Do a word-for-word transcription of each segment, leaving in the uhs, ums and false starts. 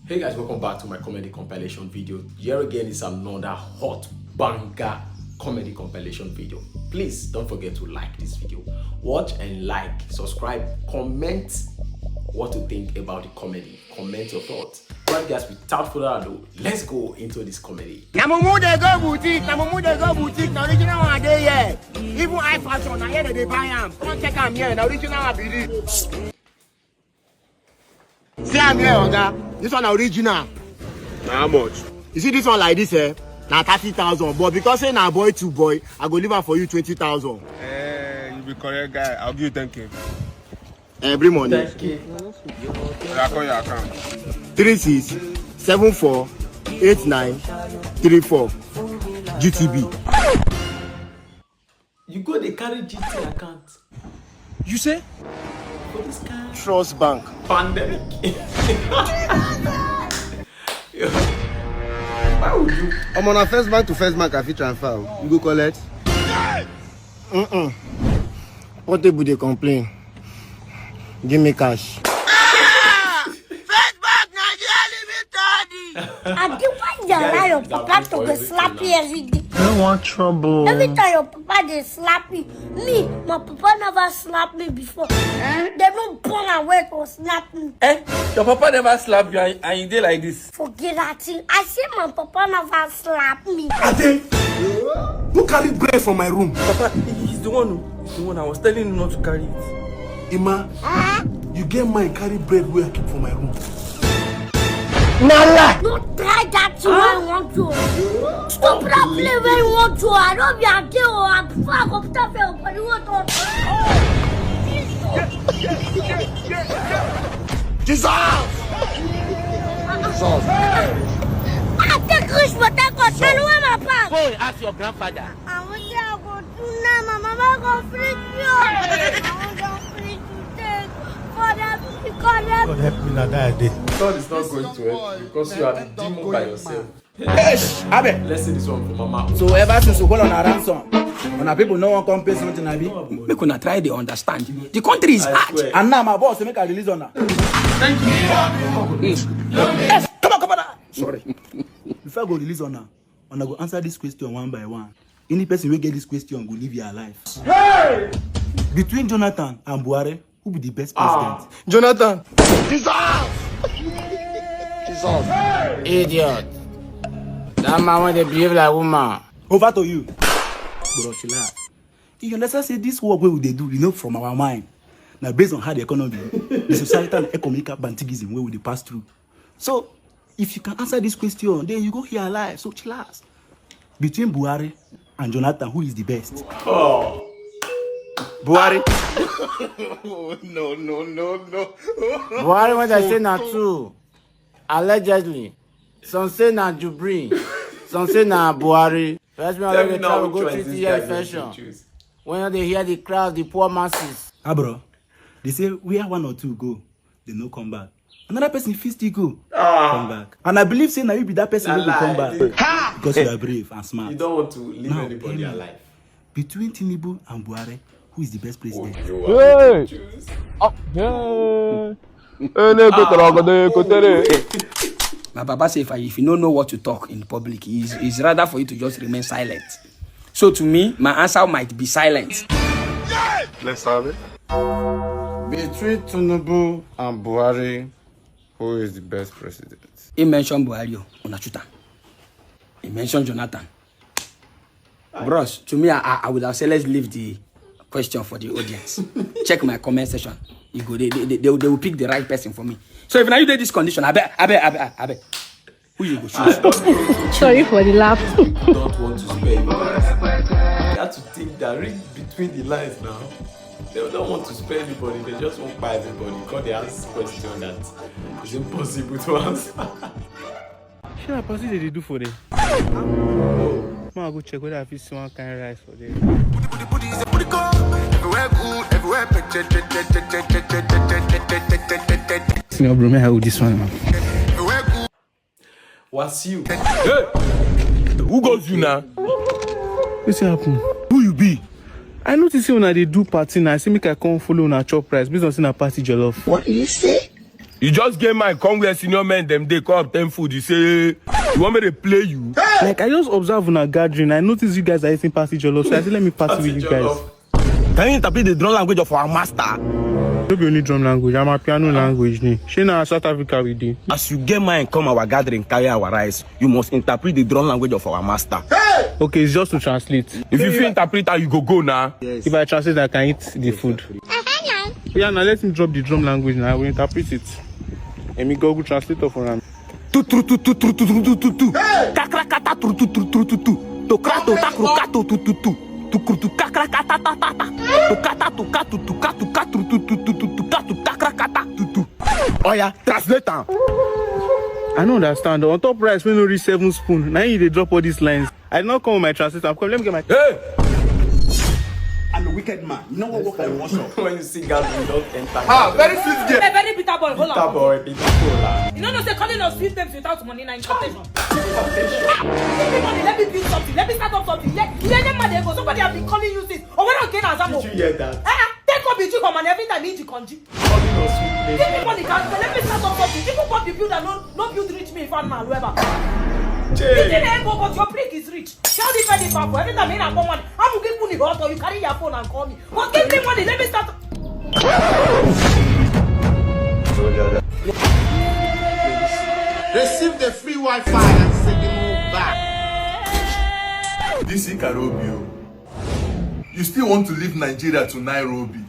Hey guys, welcome back to my comedy compilation video. Here again is another hot banger comedy compilation video. Please don't forget to like this video. Watch and like, subscribe, comment what you think about the comedy. Comment your thoughts. Right guys, without further ado, let's go into this comedy. Na mumu dey go boutique, na mumu dey go boutique, na original one dey here. Even high fashion, na here dem dey buy am. Come check am here, na original one be this. See am here, oga. This one na original. Na how much? You see this one like this, eh? Na thirty thousand, but because say na boy to boy, I go leave am for you twenty thousand. Eh, you be correct guy. I'll give you ten K. Every morning. Oya, call your account. Three six seven four eight nine three four G T B. You go dey carry G T account You say? for this kind Trust Bank. pandemic. Why would you? Omo, na first bank to first bank I fit transfer o. You go collect? Mm-mm. Portable dey complain. Give me cash. Abi why you allow your papa to go slap you every day? No want trouble. Every time your papa dey slap you, me, my papa never slap me before. They no born away to slap me. Eh? Your papa never slap you and, and you dey like this. Forget that thing. I say my papa never slap me. Ade, who carry bread for my room? Papa, he- he's the one. He's the one. I was telling him not to carry it. Emma, you get mind carry bread wey I keep for my room. No try that thing wey you want to. Stop that play wey you want to. I no be ade o. I prefer I go put am for your body wey don. Jesus! Jesus! I take reach Port Harcourt, tell where my pa. Go and ask your grandfather. I wan say I go do now, my mama go freak me o. I wan don freak you take. Father, because God help me na that day. God is not going to help you because you are the demon by yourself. Yes, Abe. Let's say this one for Mama. So ever since we call on a ransom, on our people no one come pay something, abi. Make una try dey understand. The country is hard. And now my boss say make I release on her. Yes, come on, come on. Sorry. Before I go release on her, una go answer this question one by one. Any person wey get this question go live your life. Between Jonathan and Buhari, who be the best president? Jonathan. Jesus! Jesus! Idiot! That man wey dey behave like woman. Over to you. Bro, chill out. You understand say this work wey we dey do, you know, from our mind. Now based on how the economy, the societal and economical bantigism wey we dey pass through. So if you can answer this question, then you go here alive. So chill out. Between Buhari and Jonathan, who is the best? Buhari. No, no, no, no. Buhari when they say na two, allegedly. Some say na Jubri. Some say na Buhari. First me Tell already me now travel which go one is T T this E guy infection. Going to choose. When they hear the crowd, the poor masses. Ah, bro, they say where one or two go, they no come back. Another person fit still go. Come back. And I believe say na you be that person wey go come back. Because you are brave and smart. You don't want to leave Now, anybody tell me, alive. Between Tinubu and Buhari, who is the best president? Hey! Oh, yeah. Ele kotoro ogodo ekotere. My papa say if, I, if you don't know what to talk in public, it's, it's rather for you to just remain silent. So to me, my answer might be silent. Let's have it. Between Tinubu and Buhari, who is the best president? He mentioned Buhari, o, una shoot am. He mentioned Jonathan. Bros, to me, I, I, I would have said let's leave the question for the audience. Check my comment section. You go, they, they, they, they, will- they will pick the right person for me. So if now you did this condition, I bet, I bet, I bet, I bet. Who you go choose? Sorry for the laugh. Don't want to spare you guys. You have to think that, read between the lines now. They don't want to spare anybody. They just won't buy everybody. Because they ask question that is impossible to answer. Shey na party dem dey do for there? Ma go check whether I fit see one kind rice for there. Everywhere good, everywhere picture. Senior bro, may I hold this one, man? Everywhere good. Wasiu. Who goes you now? Wetin happen? Who you be? I notice say una dey do party na. I say make I come follow una chop rice based on say na party jollof. What do you say? You just get mind come where senior men dem dey come obtain food. You say you want me to play you? Like, I just observe una gathering. I notice you guys are eating party jollof, so I say let me party with you guys. Can you interpret the drum language of our master? No be only drum language, I'm a piano language ni. Shey na South Africa we dey? As you get mind come our gathering, carry our rice, you must interpret the drum language of our master. Okay, it's just to translate. If you fit interpret am, you go go na. If I translate, I can eat the food. Yeah, now let him drop the drum language now. I will interpret it. Emi Google translator for am. Tu tru tu tu tru tu tru tu tu tu. Kakrakata tru tu tru tru tu tu. Tokrato takrukato tu tu tu. Tukrutu kakrakata ta ta ta. Tukata tukatu tukatu katru tu tu tu tu tu katu kakrakata tu tu. Oya, translate am. I no understand. On top rice wey no reach seven spoon, na him you dey drop all these lines. I did not come with my translator. Come, let me get my. Hey! I'm a wicked man. You know what work I want shop. When you see God, you don't enter. Ah, very sweet girl. A very bitter boy. Hold on. Bitter boy, bitter cola. You don't know say calling us sweet names without money na incantation. Give me money, let me build something, let me start up something. Yeah, yeah, yeah, man, go. Somebody have been calling you this. Oh, we don't get Azamo. Did you hear that? Eh, eh, take up the chicken and every time eat the congee. Calling us sweet names. Give me money, can let me start up something. Even God the builder, no, no build reach me if I'm not whoever. Jay. You didn't go, but your prick is rich. Tell the very bad boy. Every time I come on, I'm gonna put the hot or you carry your phone and call me. But give me money, let me start. Receive the free Wi-Fi and send it back. This is Karobio. You still want to leave Nigeria to Nairobi?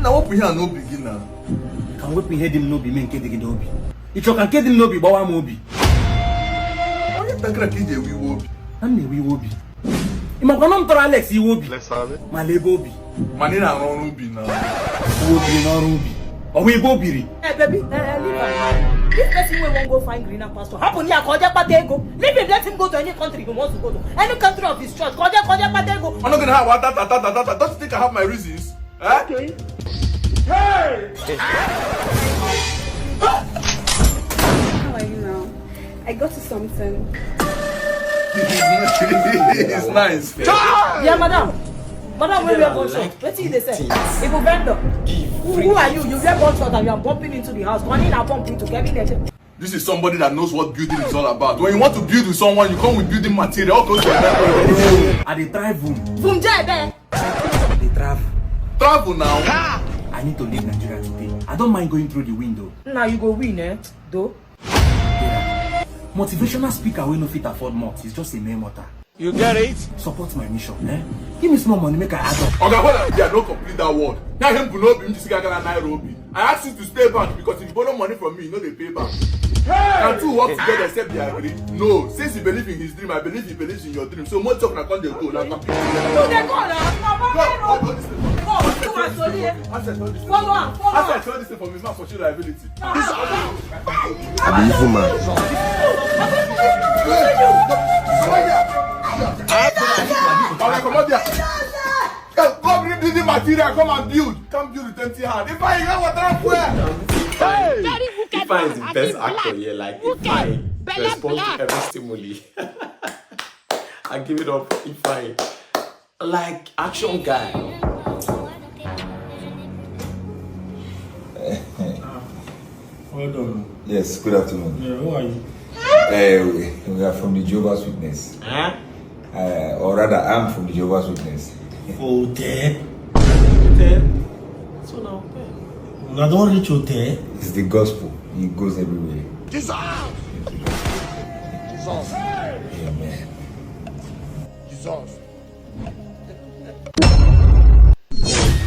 Na wepu ihe a n'obi gị na. Ka m wepụ ihe dị m n'obi mee nke dị gị n'obi. Ị chọ ka nke dị m n'obi gbawa m obi. Onye takara ka ị ga-ewe iwe obi? Na m na-ewe iwe obi. Ị makwa na m tọrọ Alex iwe obi? Ma lee ebe obi. Mana ị na-arụ ọrụ ubi na. Iwe obi n'ọrụ ubi. Ọ bụ ebe o biri? Eh, baby, eh, eh, leave am. This person wey wan go find greener pasture, happen here, ka ọ jee kpata ego. Leave him, let him go to any country he wants to go to. Any country of his choice, ka ọ jee, ka ọ jee kpata ego. I'm not gonna have that, that, that, that, that. Don't you think I have my reasons? Eh? Okay. Hey! How are you now? I got you something. It's nice. Yeah, madam. Madam, where we are going shop? Wetin you dey sell? Even vendor. Who, who are you? You wear gunshot and you are bumping into the house. Money na bump into Kevin. This is somebody that knows what building is all about. When you want to build with someone, you come with building material. All those things. I dey try Vum. Vum jẹ bẹ́ẹ̀. I dey travel. Travel now. I need to leave Nigeria today. I don't mind going through the window. Now you go win, eh? Though. Motivational speaker wey no fit afford malt is just a mere mortal. You get it? Support my mission, eh? Give me small money, make I add up. Oga, hold on there, no complete that word. Now him go no be just gonna Nairobi. I asked you to stay back because if you borrow money from me, you know they pay back. Can two work together except they agree? No. Since you believe in his dream, I believe he believes in your dream. So much of na come dey go, na complete. You dey go now. Go, go, go, this thing for me. Go, do my story, eh? Follow am, follow am. Follow am. After I tell this thing for me, man, for sure liability. I'm an evil man. Oga, comot there. Go, go bring building material, come and build. Come build with empty hand. If I hear what I swear. Hey! Very wicked. If I is the best actor here, like, if I respond to every stimuli, I give it up. If I Like action guy. Well done. Yes, good afternoon. Yeah, who are you? Eh, we, we are from the Jehovah's Witness. Huh? Uh, or rather, I'm from the Jehovah's Witness. Hotel. Hotel. So now, hotel. Una don reach hotel. It's the gospel. It goes everywhere. Jesus! Jesus! Amen. Jesus!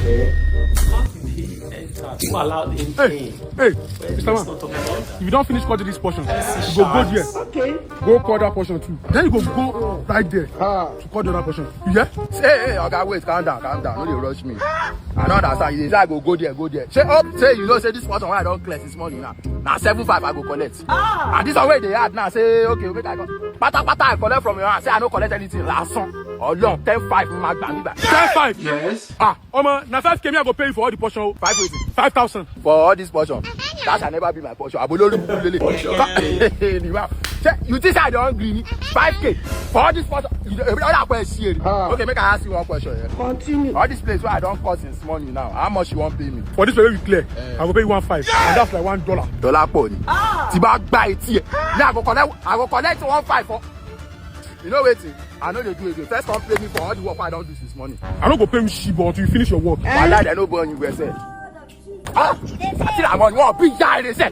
How did he enter? Who allowed him in? Hey, hey, Mister Man, if you don't finish cutting this portion, you go go there. Okay. Go cut that portion too. Then you go go right there to cut the other portion. You hear? Say, hey, hey, oga, wait, calm down, calm down. No dey rush me. I don't understand. You say I go go there, go there. Say up, say you know say this portion wey I don clear this morning now. Na seven five I go collect. Ah. And this one wey dey add now, say, okay, make I go. Pata pata I collect from your hand. Say I no collect anything. Last song. Ọlọ́run, ten five ma gbà mí báyìí. Ten five. Yes. Ah, omo, na five K me I go pay you for all the portion o. Five wetin? Five thousand. For all this portion. That shall never be my portion. Abolori bulele. Ni wa. Say, you think I don gree? Five K for all this portion. You dey, every other question. Okay, make I ask you one question. Yeah. Continue. All this place where I don't call since morning now. How much you want pay me? For this place we clear, I go pay you one five, and that's like one dollar. Dollar pọ̀ ni. Tí bá gba etí ẹ̀, me I go collect, I go collect one five for. You know wetin? I no dey do again. First, come pay me for all the work I don do since morning. I no go pay you shit, but you finish your work. Wàhálà, dem no born you well sef. Ah, àti làwọn ni wọn bí ìyá rẹ sẹ.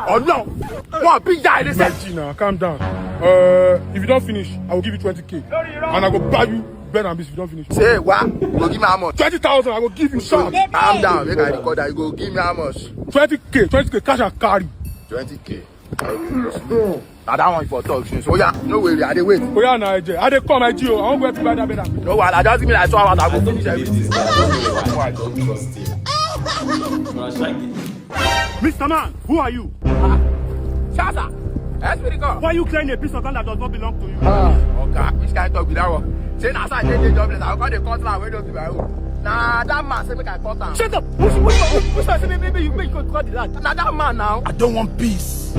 Ọ̀nà wọn bí ìyá rẹ sẹ. Imagine now, calm down. Uh, if you don't finish, I will give you twenty K. And I go buy you bread and beans if you don't finish. Say what? You go give me how much? Twenty thousand, I go give you sharp. Calm down, make I record that. You go give me how much? Twenty K, twenty K, cash and carry. Twenty K. Now that one for talk since. Oh yeah, no worry, I dey wait. Oh yeah, na I dey, I dey come, I dey. I wan go to buy that bread and beans. No wahala, just give me like two hours, I go finish everything. I don't trust him. Bro, Shaggy. Mister Man, who are you? Shasa, S P D come. Why are you clearing a piece of land that does not belong to you? Ah, okay, which kind of talk be that one? Say na so I take dey jobless, I go dey cut land wey no be my own. Na that man say make I cut am. Shut up! Which, which, which, which one say make, make, make you, make you cut the land? Na that man now. I don't want peace.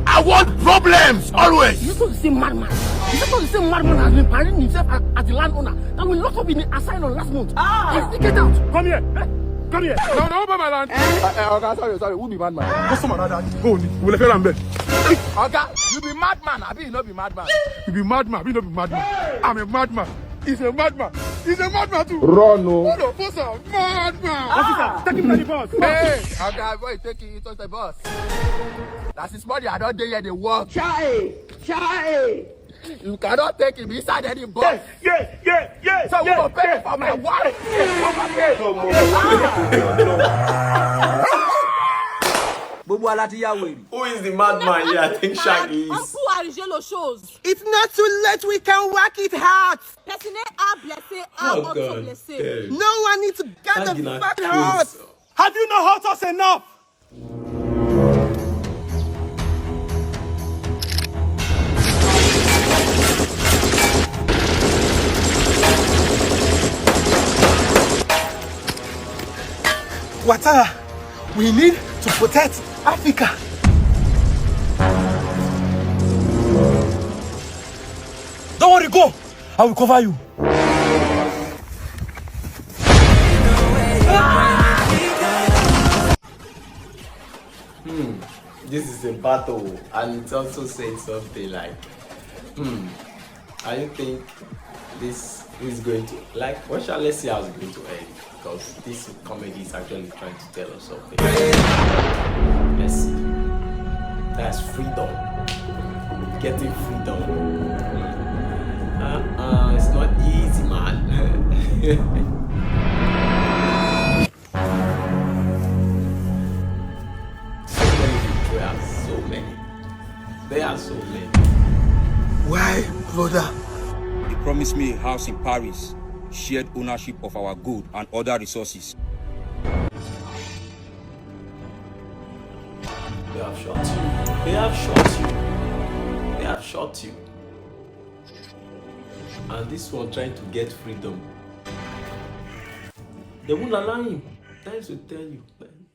I want problems always. You supposed to say madman. You supposed to say madman has been parading himself as, as the landowner. That we lock up in the asylum last month. Ah! Get out! Come here! Eh? Come here! No, no, open my land. Eh? Uh, uh, okay, sorry, sorry. Who be madman? Go some another. Go on. We'll let him. Oga, you be madman, abi you no be madman? You be madman, abi you no be madman? I'm a madman. He's a madman. He's a madman too. Run o. Hold on, boss, a madman. Officer, take him to the boss. Hey, Oga, boy, take him to the boss. That's his body. I don't dare hear the work. Chai, chai. You cannot take him inside any box. Yes, yes, yes, yes. So who go pay for my wife? Gbogbo wa la ti ya wèrè. Who is the madman here? I think Shaggy is. Uncle Arije lo shows. It's not too late. We can work it out. Person a blessing, a Oh, auto God. Blessing. No one needs to get Shaggy the na fuck craze. Out. Have you not hurt us enough? Watara, we need to protect Africa. Don't worry, go. I will cover you. Hmm. This is a battle, and it also said something like, hmm, I don't think this is going to, like, what shall, let's see how it's going to end, because this comedy is actually trying to tell us something. Let's see. That's freedom. Getting freedom. Uh-uh, it's not easy, man. So many people, there are so many. There are so many. Why, brother? They promised me a house in Paris, shared ownership of our gold and other resources. They have shot you. They have shot you. They have shot you. And this one trying to get freedom. They won't allow him. That is to tell you.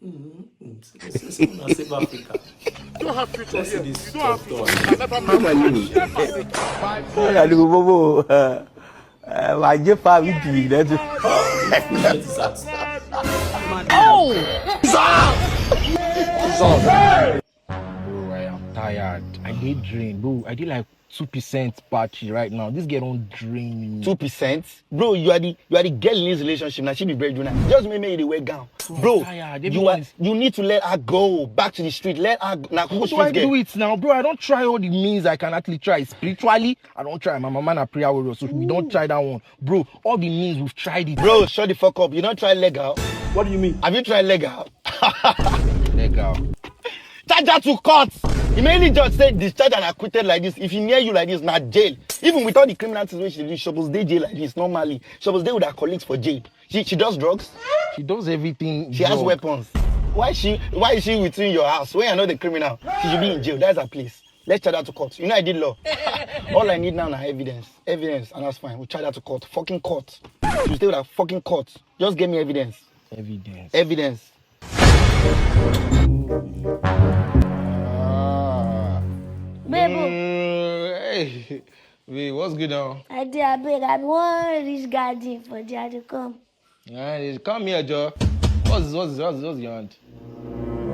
Mm-hmm. Say, say, say, una save Africa. You don't have future here. You don't have future. You can never make it. Why are you, Bobo? Uh, uh, why you far with me? That Oh! Bro, I am tired. I dey drain, bro. I dey like two percent battery right now. This girl don drain me. Two percent? Bro, you are the, you are the girl in this relationship. Now she be breadwinner. Just make, make you dey wear gown. Bro, I'm tired. You are, you need to let her go back to the street. Let her go. Now, how do I do it now, bro? I don try all the means I can actually try. Spiritually, I don try. My mama na prayer warrior, so we don try that one. Bro, all the means we've tried it. Bro, shut the fuck up. You don try legal? What do you mean? Have you tried legal? Legal. Charge her to court. Immediately judge say discharge and acquitted like this. If he near you like this, na jail. Even with all the criminal things wey she do, she suppose dey jail like this normally. She suppose dey with her colleagues for jail. She, she does drugs. She does everything. She has weapons. Why she, why is she within your house? When you're not the criminal, she should be in jail. That's her place. Let's charge her to court. You know I did law. All I need now na evidence. Evidence, and that's fine. We charge her to court. Fucking court. You stay with her fucking court. Just give me evidence. Evidence. Evidence. Mm, hey, wait, what's good now? I dey abeg, I be wan reach garden for there dey come. Ah, come here, Joe. What's this? What's this? What's this in your hand?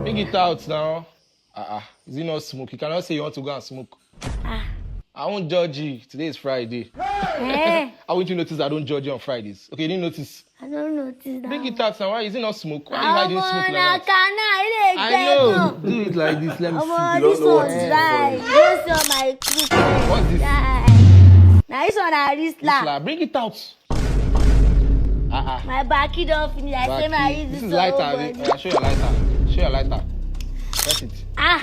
Bring it out now. Ah, ah. Is it not smoke? You cannot say you want to go and smoke. Ah. I won't judge you. Today is Friday. Eh? Haven't you noticed I don't judge you on Fridays? Okay, you didn't notice. I don't notice that. Bring it out now. Why is it not smoke? Why are you hiding smoke like that? I know. Do it like this. Let me see. Omo, this one dry. This one my clip. What's this? Now this one I Rizla. Rizla. Bring it out. Uh-uh. My backy don finish. I say my use this one. This is lighter, abi? Oya, show your lighter. Show your lighter. Press it. Ah.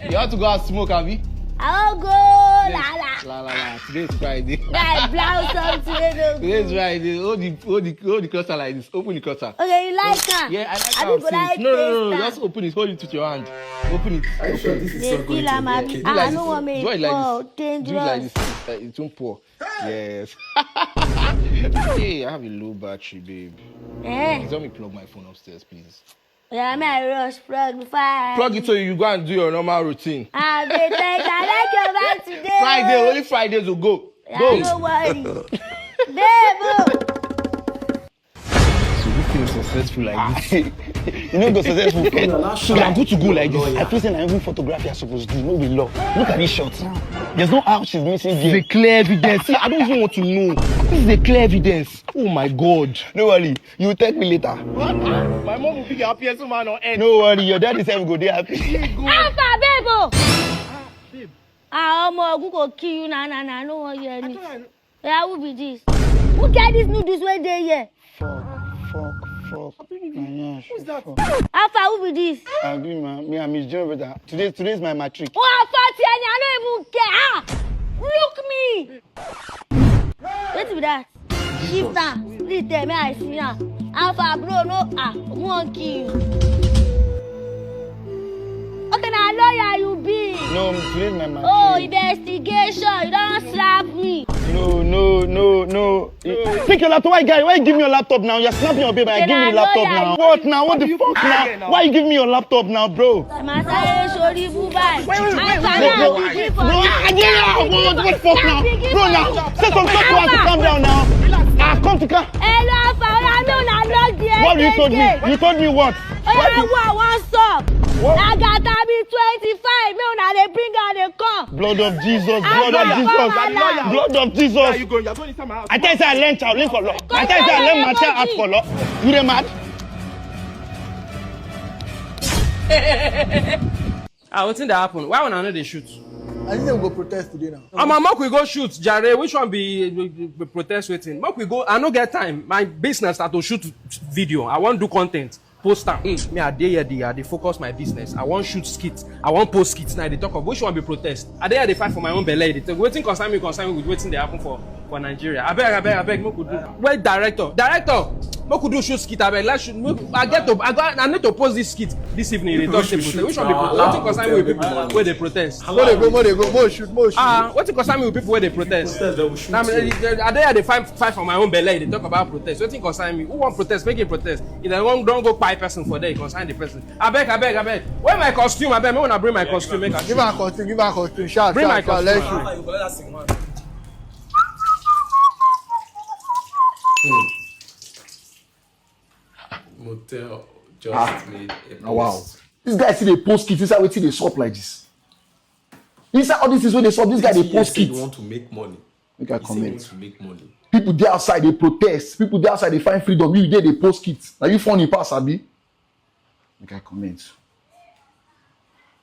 You want to go and smoke, abi? I wan go la la. La la la. Today is Friday. Guy, blouse something wey no good. Today is Friday. Hold the hold the hold the cluster like this. Open the cluster. Okay, you like am? Yeah, I like am. Abi go like taste am? No, no, no, no. Just open it. Hold it with your hand. Open it. Are you sure this is not going to be okay? Dey feel like this. I no wan make it pour. Do it like this. Uh, it won't pour. Yes. Hey, I have a low battery, babe. Eh? Please help me plug my phone upstairs, please. Yeah, may I rush plug before I... Plug it so you go and do your normal routine. Ah, babe, thanks. I like your vibe today. Friday, only Fridays will go. Yeah, go. No worry. Babe, oh. So we feel successful like this. You know the successful. So I'm good to go like this. I feel say na even photography I suppose do, no be law. Look at this shot. There's no how she's missing there. This is a clear evidence. See, I don't even want to know. This is a clear evidence. Oh my God. No worry, you will thank me later. What? My mom will be the happiest woman on earth. No worry, your daddy sef go dey happy. How far, babe? Oh. Ah, babe. Ah, omo, ogun go kill you na na na. I no wan hear anything. Oya, who be this? Who get this noodles wey dey here? Fuck, fuck, fuck. Who's that? How far, who be this? I agree, man. Me and Miss John brother. Today, today is my matric. Who afford you? I no even care. Ah! Look me! Wetin be that? Shift am, split am, make I see am. How far, bro? No, ah, wan kill you. Okay, na lawyer you be. No, today is my matric. Oh, investigation. You don slap me. No, no, no, no. Pick your laptop. Why, guy? Why you give me your laptop now? You're snapping your babe. I give you the laptop now. What now? What the fuck now? Why you give me your laptop now, bro? Masare sori bubai. Bro, I get out. What the fuck now? Bro, now. Say some talk to her to calm down now. Ah, come to calm. Hello, Alpha. Oya, no, na log there. What you told me? You told me what? Oya, what's up? Agata be twenty-five. Me una dey bring her dey come. Blood of Jesus, blood of Jesus, blood of Jesus. I tell you say I learn child, learn for law. I tell you say I learn my child out for law. You dey mad? Ah, wetin dey happen? Why una no dey shoot? I think we go protest today now. Omo, make we go shoot, jare. Which one be, be, be protest wetin? Make we go. I no get time. My business na to shoot video. I wan do content. Post am. Me, I dey here, dey, I dey focus my business. I wan shoot skit. I wan post skit. Now I dey talk of which one be protest. I dey here dey fight for my own belle. Dey talk wetin concern me, concern me with wetin dey happen for for Nigeria. Abeg, abeg, abeg, make we do. Wait, director, director, make we do shoot skit. Abeg, let's shoot. Make, I get to, I got, I need to post this skit this evening. Dey talk say protest. Which one be protest? Wetin concern me with people wey dey protest? Mo dey go, mo dey go, mo shoot, mo shoot. Ah, wetin concern me with people wey dey protest? Protest, dem will shoot you. I dey here dey fight, fight for my own belle. Dey talk about protest. Wetin concern me? Who wan protest? Make him protest. If dem wan don go kpai person for there, e concern the person. Abeg, abeg, abeg. Where my costume? Abeg, make una bring my costume. Make I give am costume. Give am costume. Sharp, bring sharp, my sharp, costume. Let's shoot. Motel just ah, made a post. Wow. This guy see dey post skit inside wetin dey sup like this. Inside all these things wey dey sup, this guy dey post skit. You want to make money. Make I comment. To make money. People dey outside dey protest. People dey outside dey find freedom. You dey dey post skit. Na you funny pass, abi? Make I comment.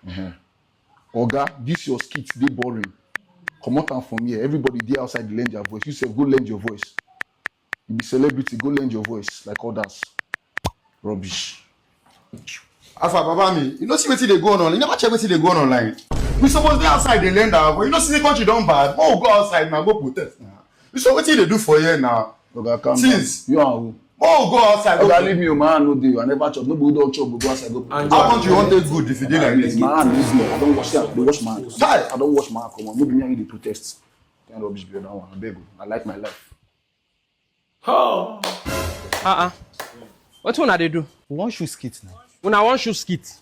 Uh-huh. Oga, this your skit dey boring. Comot am from here. Everybody dey outside dey lend their voice. You sef go lend your voice. You be celebrity, go lend your voice like others. Rubbish. Alpha, Baba, me, you know see wetin dey go on online. You never check wetin dey go on online. We suppose dey outside dey lend our voice. You know see the country don bad. Make we go outside now, go protest now. You saw wetin dey do for here now. Oga, calm down. Since you and who? Make we go outside. Oga, leave me, my hand no dey. I never chop. No be who don chop go go outside go protest. How country wan take good if you dey like this? My hand no dey. I don wash am. I don wash my hand. Chai! I don wash my hand comot. No be me and you dey protest. Kind rubbish be that one. Abeg o. I like my life. Oh. Uh-uh. Wetin una dey do? We wan shoot skit now. Una wan shoot skit?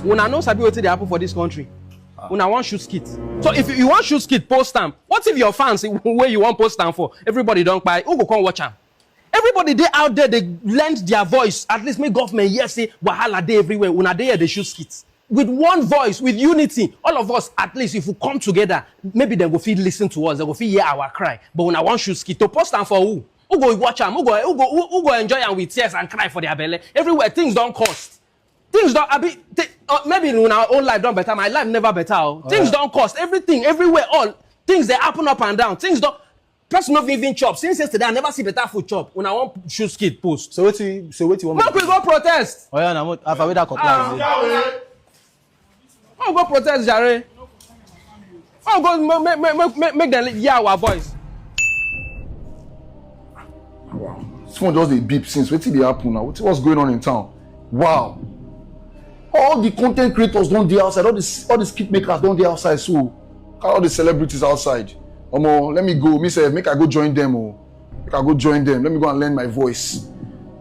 Una no sabi wetin dey happen for this country. Una wan shoot skit. So if you wan shoot skit, post am. What if your fans wey you wan post am for, everybody don kpai? Who go come watch am? Everybody dey out there, dey lend their voice. At least make government hear say wahala dey everywhere. Una dey here dey shoot skit. With one voice, with unity, all of us, at least if we come together, maybe dem go fit listen to us, dem go fit hear our cry. But una wan shoot skit. To post am for who? Who go watch am? Who go, who go, who, who go enjoy am with tears and cry for their belle? Everywhere, things don cost. Things don, abi, th- uh, maybe una own life don better. My life never better. Oh. Things don cost. Everything, everywhere, all things dey happen up and down. Things don. Person no fit even chop. Since yesterday, I never see better food chop. Una wan shoot skit post. So wetin? So wetin you want? Make we go protest. Oh yeah, na mo. Afa wey that cutlass dey. Make we go protest, jare. Make we go make make make make make dem hear our voice. Wow. This phone just dey beep since. Wetin dey happen now? Wetin, what's going on in town? Wow. All the content creators don dey outside. All the all the skit makers don dey outside. So all the celebrities outside. Omo, let me go. Me sef, make I go join them. Oh, make I go join them. Let me go and learn my voice.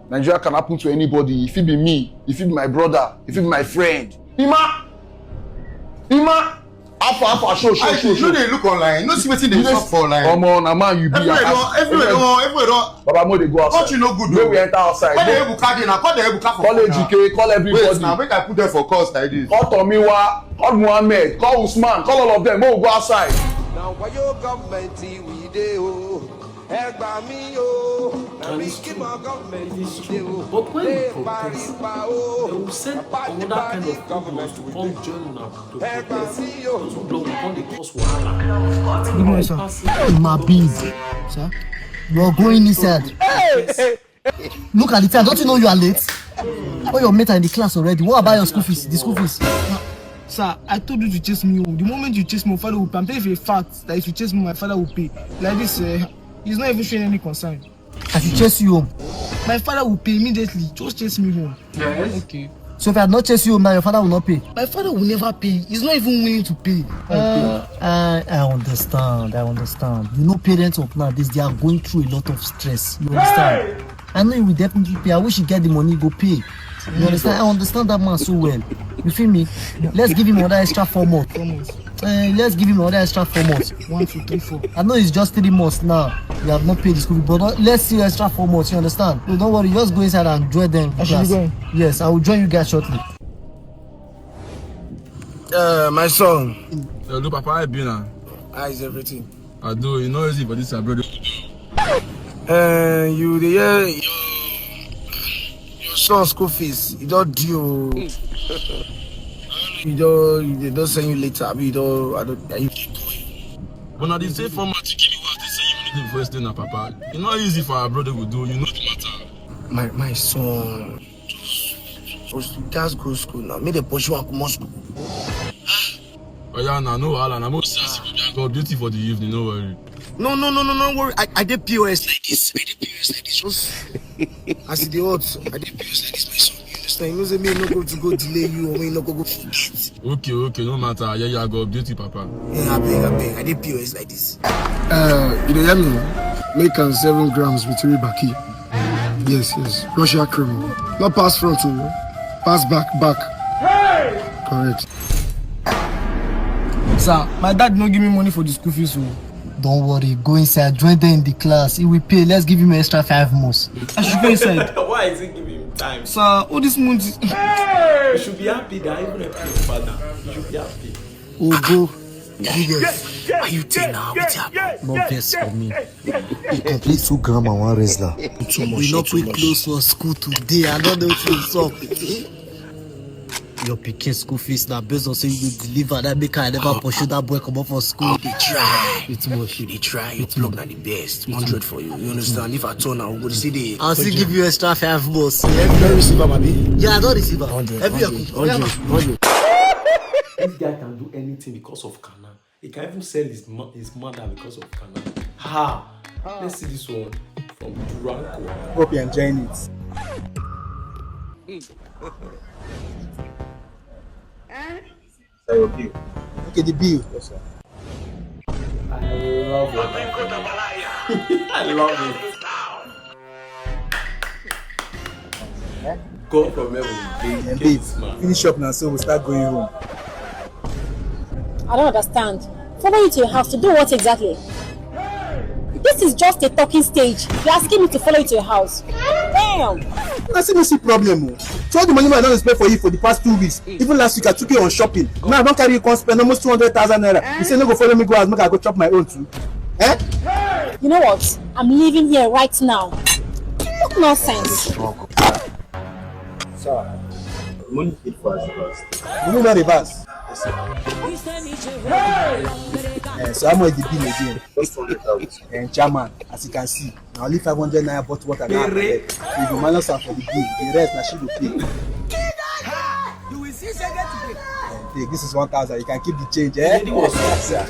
Nigeria can happen to anybody. If it be me, if it be my brother, if it be my friend. Ima, Ima, Alpha, Alpha, show, show, show, show. You no dey look online. You no see wetin dey sup for online. Omo, na man you be. Everywhere don, everywhere don, everywhere don. Baba, mo dey go outside. What you no good? Make we enter outside. Call the Ebuka dey now. Call the Ebuka for phone now. Call Ejike, call everybody. Wait now, make I put them for calls like this. Call Tomiwa, call Muhammed, call Usman, call all of them. Make we go outside. Now why your government we dey o? Ẹ gbà mí o. Na me keep my government we dey o. But when you protest, they will send another kind of government to come join una to protest. Those people will come dey cause wahala. Good morning, sir. My biz. Sir, you are going inside. Look at the time. Don't you know you are late? All your mates are in the class already. What about your school fees? The school fees. Sir, I told you to chase me home. The moment you chase me, my father will pay. I'm telling you for a fact that if you chase me, my father will pay. Like this, uh, he's not even showing any concern. I should chase you home. My father will pay immediately. Just chase me home. Yes. Okay. So if I had not chased you home now, your father will not pay. My father will never pay. He's not even willing to pay. Uh, I, I understand. I understand. You know, parents of nowadays, they are going through a lot of stress. You understand? I know he will definitely pay. I wish he get the money, go pay. You understand? I understand that man so well. You feel me? Let's give him another extra four months. Four months. Eh, let's give him another extra four months. One, two, three, four. I know it's just three months now. You have not paid the school fee, but uh, let's see extra four months. You understand? No, don't worry. Just go inside and join them. I should be going. Yes, I will join you guys shortly. Uh, my son. Hello, Papa. How you been now? How is everything? I do. You know, easy for this abroad. Uh, you dey hear your, your son school fees? E don due. E don, e don send you later. Abi e don, I don't, are you? But na the same format you give me wey I dey send you money the first day na, Papa. E no easy for abroad we do. You know the matter. My, my son, just, just, just go school now. Make dem pursue am comot school. Oya na, no wahala na. Mo say as you go be, I go update you for the evening, no worry. No, no, no, no, no worry. I, I dey P O S like this. I dey P O S like this. Just as e dey hot, I dey P O S like this, my son. You understand? You know say me no go to go delay you or me no go go forget. Okay, okay, no matter. Yeah, yeah, I go update you, Papa. Yeah, abeg, abeg. I dey P O S like this. Uh, you dey hear me? Make am seven grams with three baki. Yes, yes. Russia cream. Not pass front o. Pass back, back. Correct. Sir, my dad no give me money for the school fees o. Don't worry, go inside, join them in the class. He will pay. Let's give him extra five months. I should go inside. Why is he giving him time? Sir, all this month. You should be happy that I even help your father. You should be happy. Ogo, biggest. Are you ten now? Wetin happen? No vex for me. He complete two gram and one wrestler. Too much. We no quick close for school today. I don't know wetin sup. Your pikin school fees na based on say you deliver. That make I never pursue that boy comot for school. You dey try. You too much. You dey try. Your plug na the best. Hundred for you. You understand? If I turn now, we go see the. I'll still give you extra five months. You don receive am, abi? Yeah, I don receive am. Hundred. Every year. Hundred. Hundred. This guy can do anything because of Kana. He can even sell his ma- his mother because of Kana. Ha! Let's see this one from Duranko. Hope you're enjoying it. Sir, your bill. Okay, the bill. Yes, sir. I love it. I love it. God from heaven, they, and babe, this man. Finish up now, so we start going home. I don't understand. Follow you to your house to do what exactly? This is just a talking stage. You're asking me to follow you to your house. Damn! I still no see problem o. So all the money wey I don dey spend for you for the past two weeks, even last week I took you on shopping. Now I don carry you come spend almost two hundred thousand naira. You say no go follow me go house, make I go chop my own too. Eh? You know what? I'm leaving here right now. Talk nonsense. Sir, money fit for us first. Money no reverse. Eh, so how much the bill again? Just two hundred thousand. Eh, chairman, as you can see, na only five hundred naira bottle water na I collect. So you go minus am for the bill. The rest na she go pay. You will see say get to pay. Hey, this is one thousand. You can keep the change, eh? Lady was upset.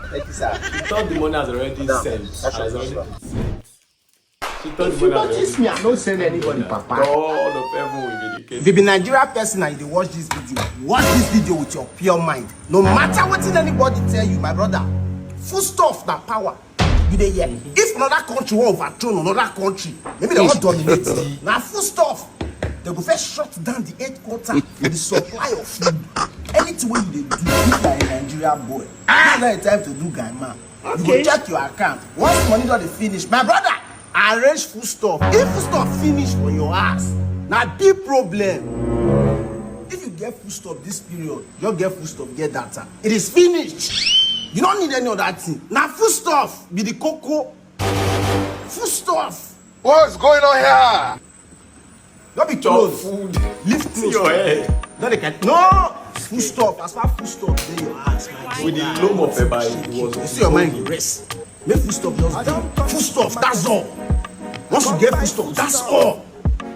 Thank you, sir. She thought the money has already sent. Has already been sent. She thought the If you money has notice already me, I no send anybody, Papa. God of heaven will be the case. If you be Nigerian person and you dey watch this video, watch this video with your pure mind. No matter wetin anybody tell you, my brother, foodstuff na power. You dey hear? If another country wan overthrow another country, maybe they wan dominate. Na foodstuff. They go first shut down the headquarter for the supply of food. Anything wey you dey do, if you are a Nigerian boy, this na the time to do guy man. You go check your account. Once money don dey finish, my brother, arrange foodstuff. If foodstuff finish for your house, na big problem. If you get foodstuff this period, just get foodstuff, get data. It is finished. You don't need any other thing. Na foodstuff be the cocoa. Foodstuff. What's going on here? No be Chop clothes. Food. Lift See clothes. Your head. No dey get no foodstuff. As far foodstuff dey your house, my With the brother. loam of a bike, it was You see your mind go rest. Make foodstuff just dey. Foodstuff, that's all. Once you get foodstuff, that's all.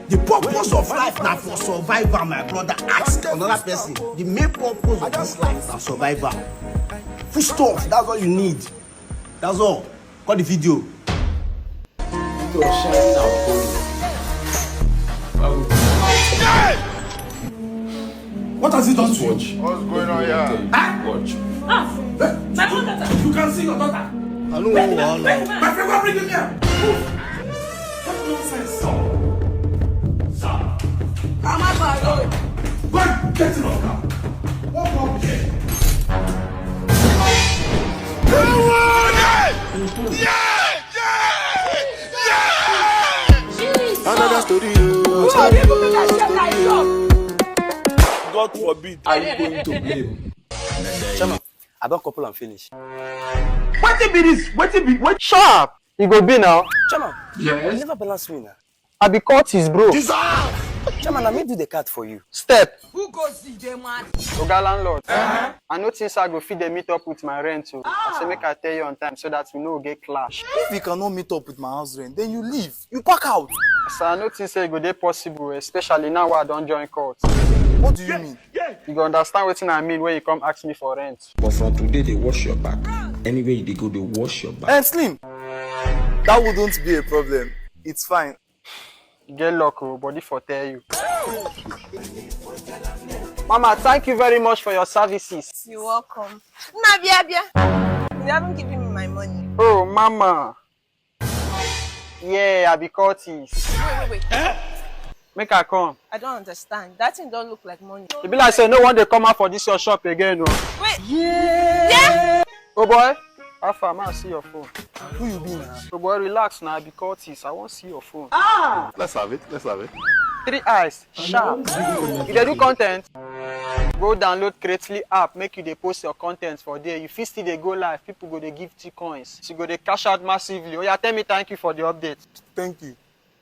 The purpose of life na for survival, my brother. Ask another person. The main purpose of this life na survival. Foodstuff, that's all you need. That's all. Cut the video. It was shining and pouring. Why would What has it done to you? Watch? What's going on here? Watch. My own daughter. You can see your daughter. I don't want wahala. My friend, come bring him here. Move. What nonsense. Sir. Sir. Come on, boy. Go and get him off now. What wrong with you? Another story, oh. God forbid. Are you going to blame? Chairman, I don couple am finish. Wetin be this? Wetin be? Wait. Sharp! E go be now. Chairman, Yes. You never balance me now. I be Curtis, bro. Jesus. Chairman, na me do the card for you. Step. Who goes see the man? Oga landlord, I no think say I go fit dey meet up with my rent o. I say make I tell you on time so that we no go get clash. If you cannot meet up with my house rent, then you leave. You pack out. Sir, I no think say e go dey possible, especially now wey I don join court. What do you mean? You go understand wetin I mean when you come ask me for rent. But from today, they wash your back. Anywhere you dey go, they wash your back. Eh, Slim, that wouldn't be a problem. It's fine. Get luck, oh, body for tell you. Mama, thank you very much for your services. You're welcome. Nah, bia, bia. You haven't given me my money. Oh, Mama. Yeah, I be Curtis. Wait, wait, wait. Make I come. I don't understand. That thing don't look like money. E be like say no one dey come out for this your shop again, oh. Wait. Yeah. Oh boy, how far? Man, I see your phone. Who you be now? Oh boy, relax now. I be Curtis. I won't see your phone. Let's have it. Let's have it. Three eyes, sharp. You dey do content? Go download Creately app, make you dey post your content for there. You fit still dey go live. People go dey give you coins. You go dey cash out massively. Oh yeah, tell me thank you for the update. Thank you.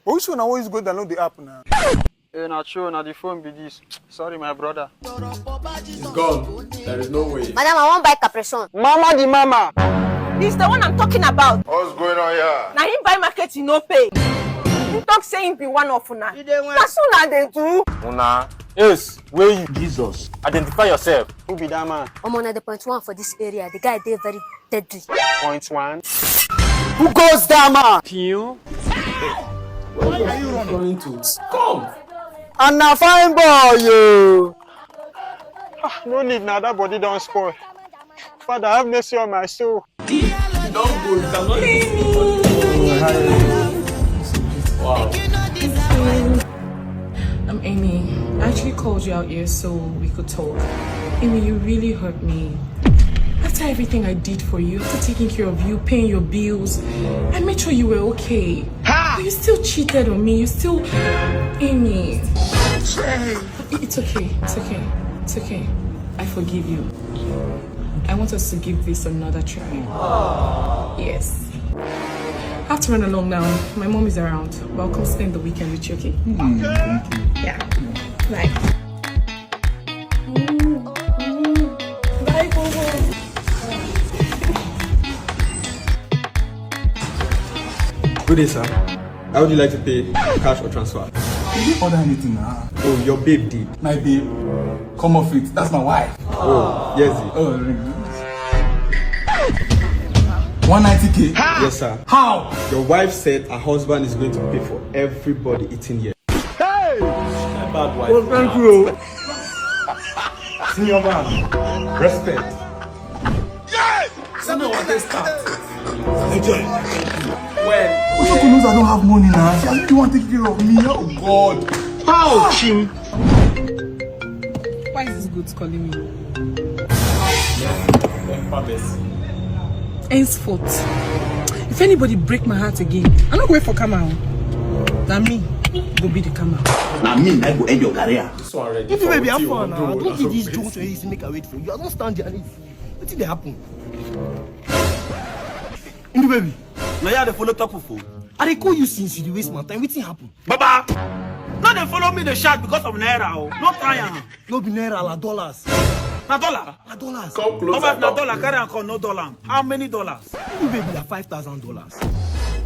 But which one I want you to go download the app now? Eh, na true, na the phone be this. Sorry, my brother. It's gone. There is no way. Madam, I wan buy capresson. Mama the mama. He's the one I'm talking about. What's going on here? Now he buy market, he no pay. He talk say he be one of una. That's una they do. Una. Yes, where you? Jesus. Identify yourself. Who be that man? Omo, na the point one for this area. The guy dey very deadly. Point one. Who goes that man? Pew. Where are you running to? Come. And na fine boy, yo. Ah, no need now, that body don't spoil. Father, have mercy on my soul. You don't go. You cannot. Wow. I'm Amy. I actually called you out here so we could talk. Amy, you really hurt me. After everything I did for you, after taking care of you, paying your bills, I made sure you were okay. Ha! But you still cheated on me. You still, Amy. It's okay. It's okay. It's okay. I forgive you. I want us to give this another try. Yes. I have to run along now. My mom is around, but I'll come spend the weekend with you, okay? Mm, thank you. Yeah. Bye. Bye, Bobo. Good day, sir. How would you like to pay? Cash or transfer? You didn't order anything now. Oh, your babe did. My babe? Come off it. That's my wife. Oh, yes. Oh, ring. one ninety K? Yes, sir. How? Your wife said her husband is going to pay for everybody eating here. Hey! My bad wife. Oh, thank you. Senior man, respect. Yes! Send me what they start. Enjoy. When? Ojo knows I don't have money now. She has been want to take care of me. Oh God. How, Chim? Why is this goat calling me? Promise. Henceforth, if anybody break my heart again, I no go wait for karma o. Na me go be the karma. Na me na go end your career. This one ready. If you for baby, wetin how you far wan now? Do, I don't that's think this okay. Jones wey used to make I wait for you. I don't stand there. Wetin dey happen? Indu baby, na you I dey follow talk for phone. I dey call you since you dey waste my time. Wetin happen? Baba, no dey follow me dey shout because of naira o. No try am. No be naira, na dollars. Na dollar? Na dollars. Come closer, Baba, if na come. Dollar, carry am come, no dollar. How many dollars? Indu baby, na five thousand dollars.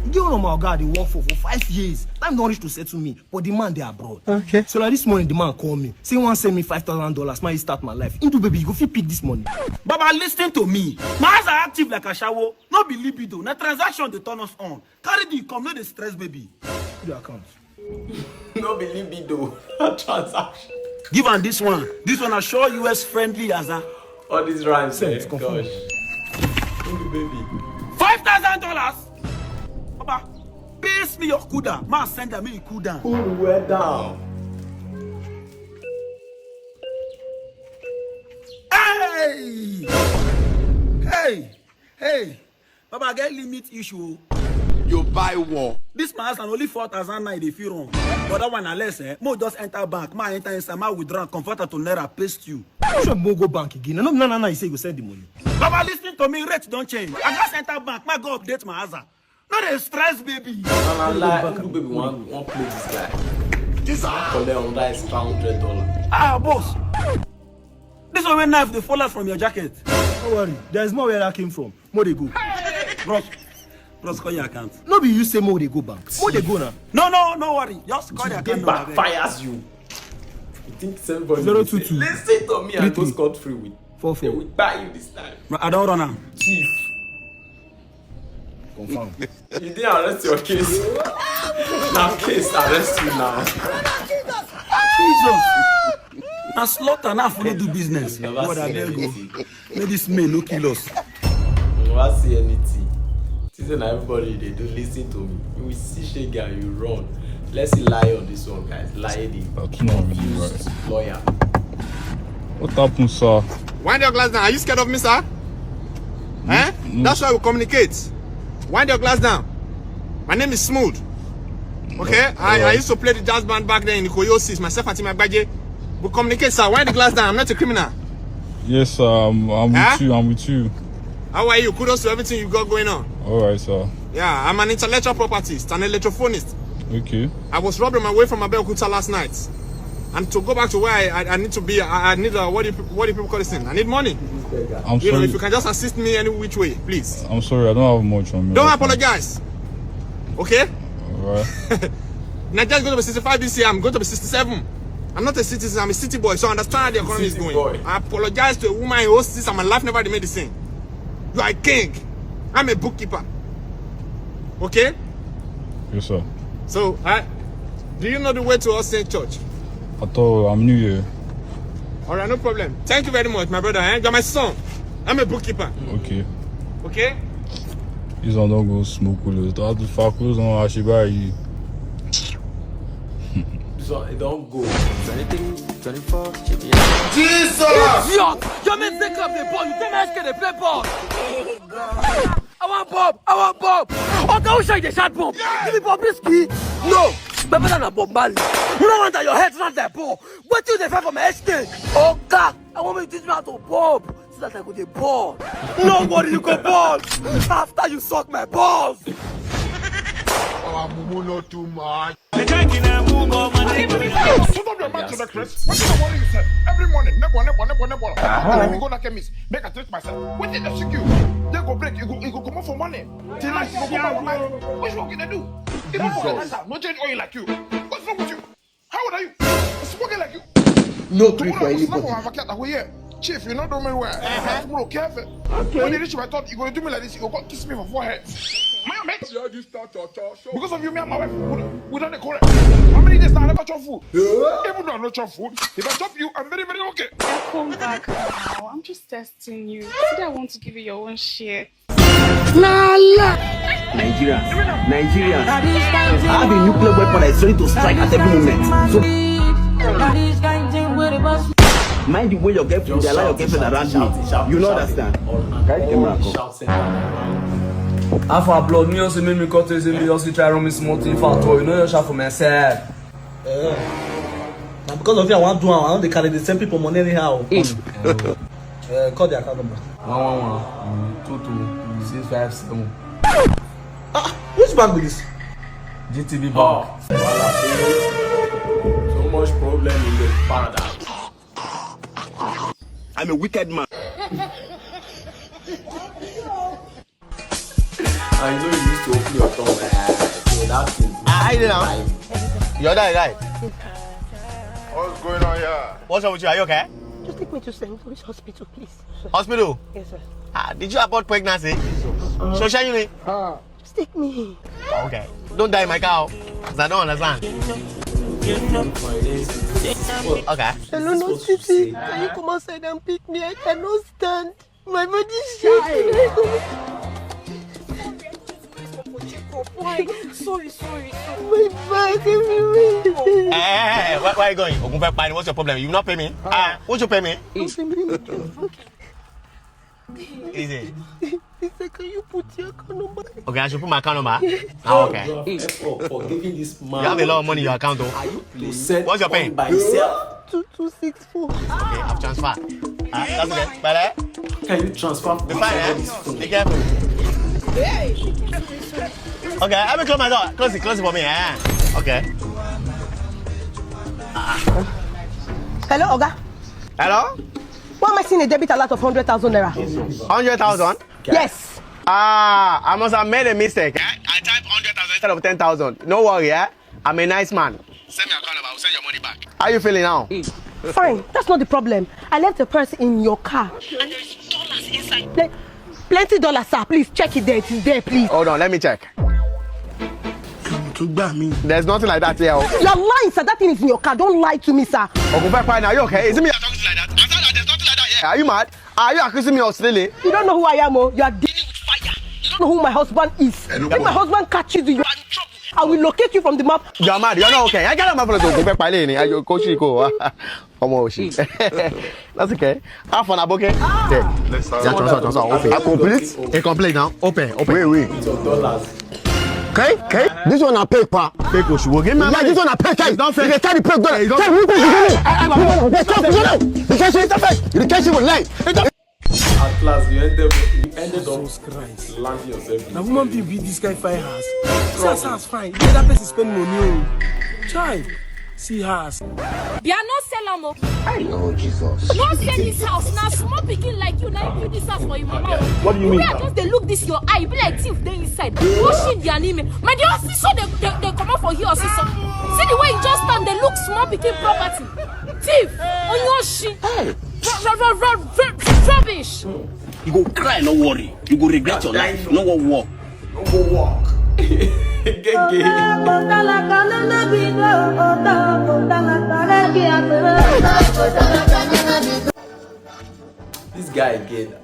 E get one of my oga I dey work for for five years. Time don reach to settle me, but the man dey abroad. Okay. So, like, this morning, the man call me. Say he wan send me five thousand dollars. Man, he start my life. Indu baby, you go fit pick this money. Baba, listen to me. My eyes are active like ashawo. No be libido. Na transaction dey turn us on. Carry the income, no dey stress baby. Put the account. No be libido. Na transaction. Give am this one. This one na sure U S friendly as a. All these rhymes, send, eh, confirm. Gosh. Indu baby. Five thousand dollars? Baba, paste me your kuda. Ma send am, make you cool down. Cool well down. Hey! Hey! Hey! Baba, I get limit issue o. You buy war. This my house na only four thousand nine dey fit run. But that one na less, eh? Mo just enter bank, ma enter inside, ma withdraw, convert am to naira, paste you. You sure mo go bank again? No, no, no, no, you say you go send the money. Baba, listen to me, rate don change. I just enter bank, ma go update my aza. No dey stress baby. Na, na lie, Indu baby wan, wan play this guy. Collect another extra hundred dollar. Ah, boss. This one wey knife dey fall out from your jacket. No worry, there is more where that came from. Mo dey go. Bros, bros, call your account. No be you say mo dey go bank. Mo dey go now. No, no, no worry. Just call the account number. Backfires you. You think seven boys. Zero two two. Listen to me and go scot free with. Four four. They will buy you this time. I don run am. Chief. Confirm. You didn't arrest your case. Now case arrest you now. Jesus. Na slaughter na follow do business. Never God, see I beg you. Anything. May this man no kill us. You never see anything. This is everybody they do. Listen to me. You will see shege and you run. Let's see lie on this one, guys. Lie the confused lawyer. What happened, sir? Wind your glass down. Are you scared of me, sir? Eh? No. That's why we communicate. Wind your glass down. My name is Smooth. Okay? I, I used to play the jazz band back then in Ikoyi oh six. Myself and Timmy Agbaje. We communicate, sir. Wind the glass down. I'm not a criminal. Yes, sir. I'm, I'm with you. I'm with you. How are you? Kudos to everything you got going on. All right, sir. Yeah, I'm an intellectual property, an electrophonist. Okay. I was robbed on my way from Abeokuta last night. And to go back to where I, I, I need to be, I, I need, uh, what do you, what do people call this thing? I need money. I'm sorry. You know, if you can just assist me any which way, please. I'm sorry, I don't have much on me. Don't apologize. Okay? All right. Nigeria is going to be sixty-five this year. I'm going to be sixty-seven. I'm not a citizen. I'm a city boy, so I understand how the economy is going. I apologize to a woman in oh six, and my life never remained the same. You are a king. I'm a bookkeeper. Okay? Yes, sir. So, I, do you know the way to All Saint Church? At all, I'm new here. All right, no problem. Thank you very much, my brother. Eh? You're my son. I'm a bookkeeper. Okay. Okay? This one don't go smoke close. Don't have to fuck close on Ashiba. This one, it don't go. Is anything? Jesus! Idiot! Your mate take up the ball, you tell me I can play ball. I want bomb, I want bomb. Oga, who shot the shot bomb? Give me Bobrisky. No, my brother na Bob Marley. You don't want that your head run that ball. What you dey fight for my estate? Oga, I want me to teach me how to bomb so that I go dey ball. No worry, you go ball after you suck my balls. Our mumu not too much. Shut up your mouth to the Chris. What you worry yourself? Every morning, nebo, nebo, nebo, nebo. How can we go na chemist? Make I treat myself. What did I sick you? They go break. You go, you go come up for money. Tonight you go come up for money. Which work you dey do? You don't work at that time. No change oil like you. What's wrong with you? How old are you? A small girl like you. No gree for anybody. Tomorrow I go snap our backyard. I go here. Chief, you know do me well. Tomorrow, careful. When you reach my thought, you gonna do me like this. You go kiss me for forehead. My mate. Because of you, me and my wife, we, we don't quarrel. How many days now I never chop food? Even though I no chop food, if I chop you, I'm very, very okay. I come back now. I'm just testing you. Today I want to give you your own share. Nigeria, Nigeria. I have a nuclear weapon that is ready to strike at every moment. So mind the way your girlfriend, they allow your girlfriend around me. You know understand? Carry camera come. Alpha blood, me also make me cut to say me also try run me small thing for at all. You know you shout for myself. Eh, na because of you I wan do am. I don dey carry the same people money anyhow. Eh, call the account number. One one one, two two, six five seven. Ah, which bank be this? G T B Bank. Oh, so much problem in the paradise. I'm a wicked man. I know you used to open your tongue like that. So that thing. I did now. Your die, die. What's going on here? What's wrong with you? Are you okay? Just take me to Saint Louis Hospital, please. Hospital? Yes, sir. Ah, did you abort pregnancy? Social unit? Just take me. Okay. Don't die, my cow. 'Cause I don't understand. Okay. Hello, no city. Can you come outside and pick me? I cannot stand. My body is shaking. Why? Sorry, sorry, sorry. My back everywhere. Hey, hey, hey, hey, where, where are you going? Ogun fẹ́ pa ni, what's your problem? You not pay me? Ah, won't you pay me? Don't pay me. Easy. He said, can you put your account number? Okay, I should put my account number. Ah, okay. For, for giving this man. You have a lot of money in your account, though. Are you playing? What's your pen? By yourself. Two two six four. Okay, I've transferred. Ah, that's okay. Bye. Can you transfer? Be fine, eh? Be careful. Okay, let me close my door. Close it, close it for me, eh? Okay. Hello, Oga. Hello? Why am I seeing a debit alert of hundred thousand naira? Hundred thousand? Yes. Ah, I must have made a mistake. Eh? I typed hundred thousand instead of ten thousand. No worry, eh? I'm a nice man. Send me your account number. I'll send your money back. How you feeling now? Fine. That's not the problem. I left a purse in your car. And there is dollars inside. Plenty dollars, sir. Please check it there. It is there, please. Hold on, let me check. There's nothing like that here. Oh. You're lying, sir. That thing is in your car. Don't lie to me, sir. Ogunfepa, are you okay? Is it me you're talking to like that? I said that there's nothing like that here. Are you mad? Are you accusing me of stealing? You don't know who I am, oh. You are dealing with fire. You don't know who my husband is. If my husband catches you, you are in trouble. I will locate you from the map. You are mad. You're not okay. I can't remember the Ogunfepa. Are you Koshiko? Ọmọ òṣì. That's okay. Half an aboke. There. Yeah, transfer, transfer. Open. I complete. A complete now. Open. Open. Wait, wait. Okay, okay. This one I pay pa. Fake Oshiwo. Give me my money. This one I pay. It's not fake. They carry fake dollar. It's not fake. It's not fake. You can't say it's not fake. You can't say with lie. At last, you ended, you ended up landing yourself. Now, woman be with this guy fine house. See as house fine. The other person spend money. Oh. Chai. See house. Bia no sell am o. Oh Jesus. No sell this house. Now small pikin like you now build this house for your mama. What do you mean? I just dey look this your eye. Be like thief dey inside. Go shit their name. My dear sister, they they they come out for here, sister. See the way you just stand. They look small pikin property. Thief. Onyoshi. Hey. Ru- ru- ru- ru- ru- Rubbish. You go cry, no worry. You go regret your life. No go work. No go work. Gege. This guy again.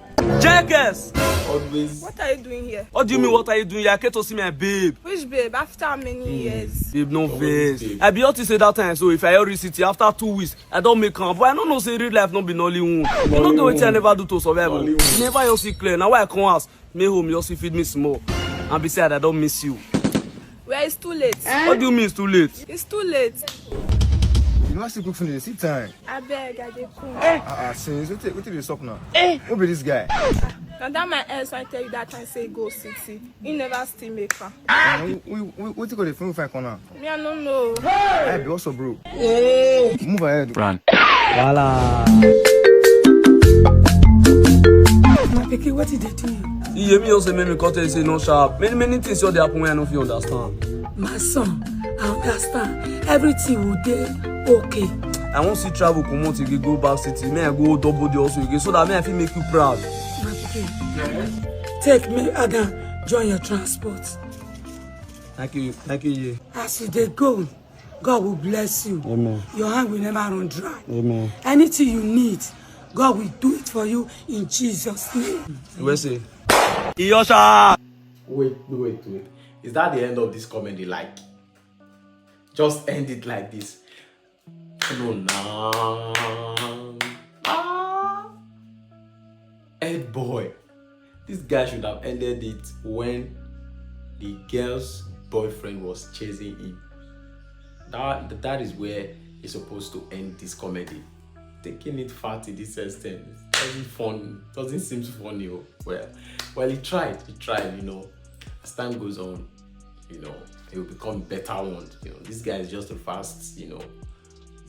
Jackass! Always. What are you doing here? What do you mean, what are you doing here? I came to see my babe. Which babe? After how many years? Babe, no vex. Babe. I be out to say that time, so if I reach city after two weeks, I don't make am. But I don't know say real life no be Nollywood. You know the way I never do to survive. Nollywood. Never you see clear. Now why I come house? Me home, you see feed me small. And beside, I don't miss you. Well, it's too late. What do you mean it's too late? It's too late. You never see cook finish. See time. I beg, I dey come. Ah, ah, since what what did they stop now? Who be this guy? Now that my ex, I tell you that time say go city. He never still make am. Ah, we we we what you go the phone find corner? Me, I don't know. I be also broke. Move ahead. Run. Voila. My pikin, what did they do you? You hear me also make me cut and say no sharp. Many many things you dey happen when I no fit understand. My son, I understand. Everything will dey okay. I wan see travel comot again go back city. May I go double the hustle again so that may I fit make you proud. My pikin, take me, Adam, join your transport. Thank you, thank you, yeah. As you dey go, God will bless you. Amen. Your hand will never run dry. Amen. Anything you need, God will do it for you in Jesus' name. You will say, Iyosha! Wait, wait, wait. Is that the end of this comedy? Like, just end it like this. No, no. Ah. Head boy. This guy should have ended it when the girl's boyfriend was chasing him. That that is where he's supposed to end this comedy. Taking it far to this extent doesn't fun doesn't seem funny. Oh. Well, well, he tried, he tried. You know, as time goes on, you know, he will become better one. You know, this guy is just a fast. You know,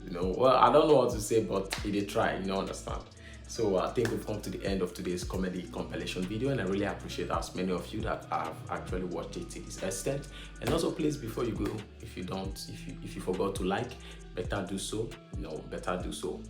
you know. Well, I don't know what to say, but he did try. You know, understand. So I think we've come to the end of today's comedy compilation video, and I really appreciate as many of you that have actually watched it to this extent. And also, please, before you go, if you don't, if you if you forgot to like, better do so. You know, better do so.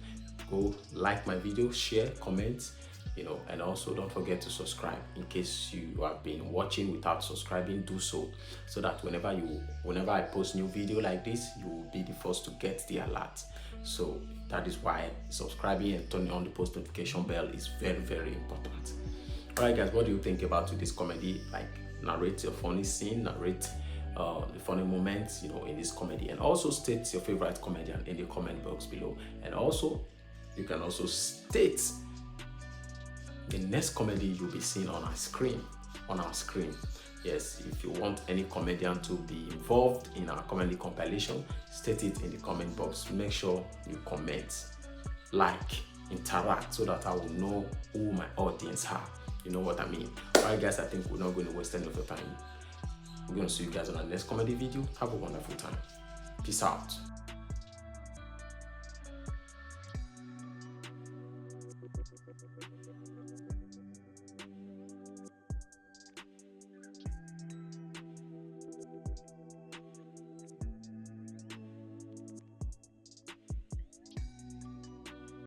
Go like my video, share, comment, you know, and also don't forget to subscribe in case you have been watching without subscribing. Do so so that whenever you whenever I post new video like this, you will be the first to get the alert. So that is why subscribing and turning on the post notification bell is very, very important. All right, guys, what do you think about today's comedy? Like, narrate your funny scene, narrate uh, the funny moments, you know, in this comedy, and also state your favorite comedian in the comment box below. And also, you can also state the next comedy you'll be seeing on our screen. On our screen. Yes, if you want any comedian to be involved in our comedy compilation, state it in the comment box. Make sure you comment, like, interact so that I will know who my audience are. You know what I mean? All right, guys, I think we're not going to waste any of your time. We're going to see you guys on our next comedy video. Have a wonderful time. Peace out.